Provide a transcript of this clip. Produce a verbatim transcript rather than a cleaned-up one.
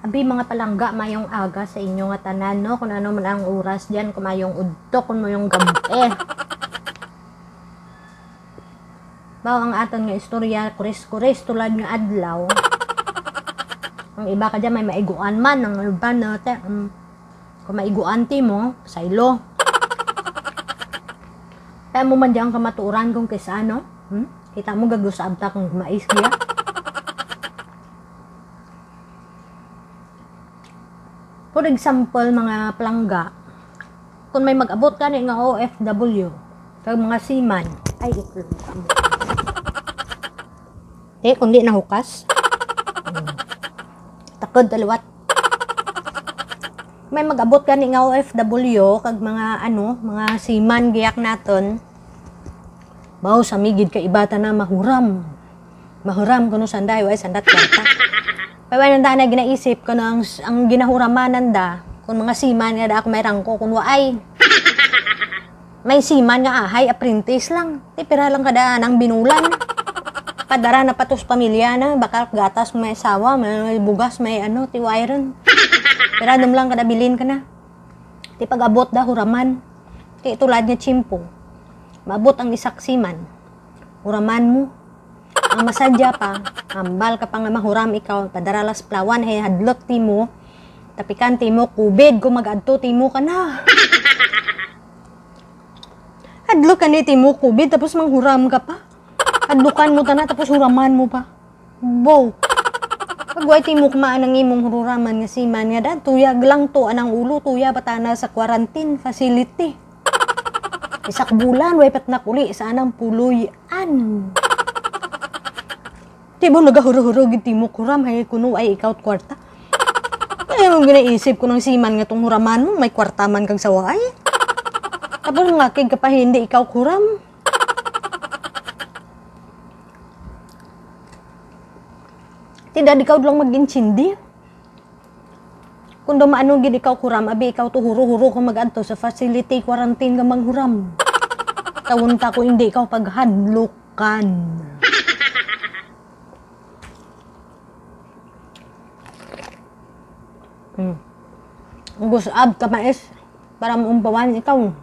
Abi, mga palangga, mayong aga sa inyo nga tanan, no? Kun ano man ang oras dyan, kun mayong udto, kun mayong gab-i. Bawo ang aton nga istorya, kuris-kuris, tulad nga adlaw. Ang iba kadya may maiguan man, ang iba no, te, mm, kun maiguan timo, saylo. Kaya mo man dyan kamatuoran kung kis-a, no? Hmm? Kita mo, gag-usab ta kung mais dya. For example, mga palangga, kun may mag-abot gani nga O F W, kag mga seaman, ay, itlog. Eh, kundi nahukas. Hmm. Takod ta liwat. May mag-abot gani nga O F W, kag mga, ano, mga seaman, giya naton. Bawo sa migid ka iba tana mahuram. Mahuram kuno sanda, ay, sanda kwarta. Pero wala nanda na ginaisip kuno ang, ang ginahuraman nanda, kun mga seaman nga da ako may rangko, kun waay. May seaman nga ahay, apprentice lang. Ti pira lang kada nang binulan. Padara na pa to sa pamilya na, bakal gatas may asawa, may bugas, may ano, ti waay run. Pira dum lang kada bilin kana. Ti pag-abot da, huraman. Ti tulad nga tiyempo. Maabot ang isa ka seaman. Huraman mo. Ang masadya pa, hambal ka pa nga mahuram ikaw, padara la sa Palawan, hay hadlok timo. Tapikan timo, COVID, kun mag-adto timo kana. Hadlok kani timo, COVID, tapos manghuram ka pa. Hadlokan mo tana, tapos huraman mo pa. Bo. Pag way timo kamaan ang imong hururaman nga seaman nga da, tuyag lang to anang ulo, tuyag pa tana sa quarantine facility. Isa ka bulan, way pa tana kauli sa anang puloy-an. Ti bo nagahuro-huro gid timo huram, hay kuno ay ikaw kwarta. Ay, ang ginaisip ko nga seaman nga tong huraman mo, may kwarta man kag sa waay. Tapos mangakig ka pa, hindi ikaw huram. Ti dad ikaw lang mag-intindi. Kun daw maano gid ikaw huram, abi ikaw to huro-huro ka mag-adto sa facility quarantine nga manghuram. Tawon ta ko hindi ikaw paghadlokan. Hmm. Gusab ka mais para maumpawan ikaw.